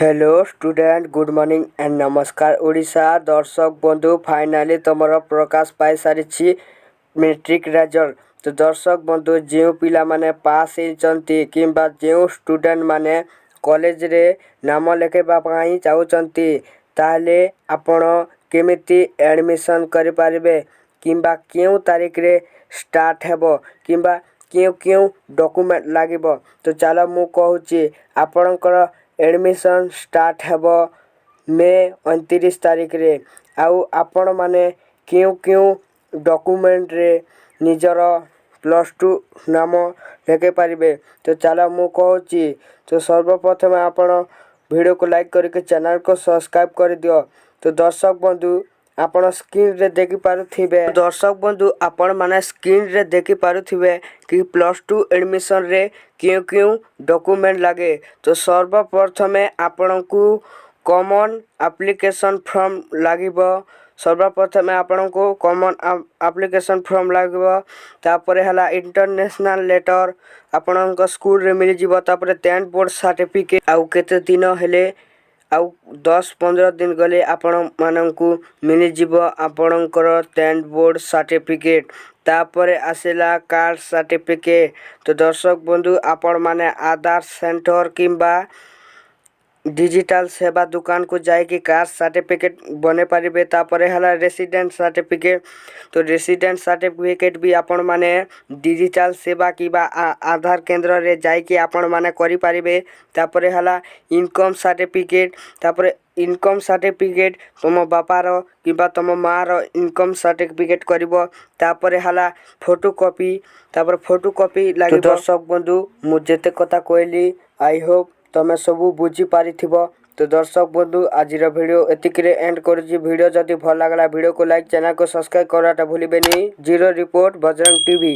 Hello student, good morning and ନମସ୍କାର ଓଡ଼ିଶା। ଦର୍ଶକ ବନ୍ଧୁ, ଫାଇନାଲି ତୁମର ପ୍ରକାଶ ପାଇସାରିଛି ମେଟ୍ରିକ୍ ରେଜଲ୍ଟ। ତ ଦର୍ଶକ ବନ୍ଧୁ, ଯେଉଁ ପିଲାମାନେ ପାସ୍ ହେଇଛନ୍ତି କିମ୍ବା ଯେଉଁ ଷ୍ଟୁଡେଣ୍ଟ ମାନେ କଲେଜରେ ନାମ ଲେଖାଇବା ପାଇଁ ଚାହୁଁଛନ୍ତି, ତାହେଲେ ଆପଣ କେମିତି ଆଡ଼ମିସନ୍ କରିପାରିବେ କିମ୍ବା କେଉଁ ତାରିଖରେ ଷ୍ଟାର୍ଟ ହେବ କିମ୍ବା କେଉଁ କେଉଁ ଡକୁମେଣ୍ଟ ଲାଗିବ, ତ ଚାଲ ମୁଁ କହୁଛି। ଆପଣଙ୍କର ଆଡ଼ମିସନ୍ ଷ୍ଟାର୍ଟ ହେବ ମେ 29 ତାରିଖରେ। ଆଉ ଆପଣମାନେ କେଉଁ କେଉଁ ଡକୁମେଣ୍ଟରେ ନିଜର +2 ନାମ ଲେଖାଇ ପାରିବେ, ତ ଚାଲ ମୁଁ କହୁଛି। ତ ସର୍ବପ୍ରଥମେ ଆପଣ ଭିଡ଼ିଓକୁ ଲାଇକ୍ କରିକି ଚ୍ୟାନେଲକୁ ସବସ୍କ୍ରାଇବ୍ କରିଦିଅ। ତ ଦର୍ଶକ ବନ୍ଧୁ, ଆପଣ ସ୍କ୍ରିନ୍ରେ ଦେଖିପାରୁଥିବେ, ଦର୍ଶକ ବନ୍ଧୁ, ଆପଣମାନେ ସ୍କ୍ରିନ୍ରେ ଦେଖିପାରୁଥିବେ କି +2 ଆଡ଼ମିସନ୍ରେ କେଉଁ କେଉଁ ଡକୁମେଣ୍ଟ ଲାଗେ। ତ ସର୍ବପ୍ରଥମେ ଆପଣଙ୍କୁ କମନ୍ ଆପ୍ଲିକେସନ୍ ଫର୍ମ ଲାଗିବ। ସର୍ବପ୍ରଥମେ ଆପଣଙ୍କୁ କମନ୍ ଆପ୍ଲିକେସନ୍ ଫର୍ମ ଲାଗିବ। ତାପରେ ହେଲା ଇଣ୍ଟରନ୍ୟାସନାଲ୍ ଲେଟର୍, ଆପଣଙ୍କ ସ୍କୁଲରେ ମିଳିଯିବ। ତାପରେ ଟେନ୍ଥ ବୋର୍ଡ଼ ସାର୍ଟିଫିକେଟ୍। ଆଉ କେତେ ଦିନ ହେଲେ, ଆଉ 10-15 ଦିନ ଗଲେ ଆପଣମାନଙ୍କୁ ମିଳିଯିବ ଆପଣଙ୍କର ଟେନ୍ଥ ବୋର୍ଡ଼ ସାର୍ଟିଫିକେଟ୍। ତାପରେ ଆସିଲା କାଷ୍ଟ ସାର୍ଟିଫିକେଟ୍। ତ ଦର୍ଶକ ବନ୍ଧୁ, ଆପଣମାନେ ଆଧାର ସେଣ୍ଟର କିମ୍ବା ଡିଜିଟାଲ ସେବା ଦୋକାନକୁ ଯାଇକି କାଷ୍ଟ ସାର୍ଟିଫିକେଟ୍ ବନେଇ ପାରିବେ। ତାପରେ ହେଲା ରେସିଡେଣ୍ଟ ସାର୍ଟିଫିକେଟ୍। ତ ରେସିଡେଣ୍ଟ ସାର୍ଟିଫିକେଟ୍ ବି ଆପଣମାନେ ଡିଜିଟାଲ ସେବା କିମ୍ବା ଆଧାର କେନ୍ଦ୍ରରେ ଯାଇକି ଆପଣମାନେ କରିପାରିବେ। ତାପରେ ହେଲା ଇନକମ୍ ସାର୍ଟିଫିକେଟ୍। ତାପରେ ଇନକମ୍ ସାର୍ଟିଫିକେଟ୍ ତୁମ ବାପାର କିମ୍ବା ତୁମ ମାଆର ଇନକମ୍ ସାର୍ଟିଫିକେଟ୍ କରିବ। ତାପରେ ହେଲା ଫଟୋ କପି। ତାପରେ ଫଟୋ କପି ଲାଗିବ। ଦର୍ଶକ ବନ୍ଧୁ, ମୁଁ ଯେତେ କଥା କହିଲି, I Hope ତମେ ସବୁ ବୁଝିପାରିଥିବ। ତ ଦର୍ଶକ ବନ୍ଧୁ, ଆଜିର ଭିଡ଼ିଓ ଏତିକିରେ ଏଣ୍ଡ କରୁଛି। ଭିଡ଼ିଓ ଯଦି ଭଲ ଲାଗିଲା, ଭିଡ଼ିଓକୁ ଲାଇକ୍, ଚ୍ୟାନେଲକୁ ସବସ୍କ୍ରାଇବ୍ କରିବାଟା ଭୁଲିବେନି। Zero report, Bajrang TV.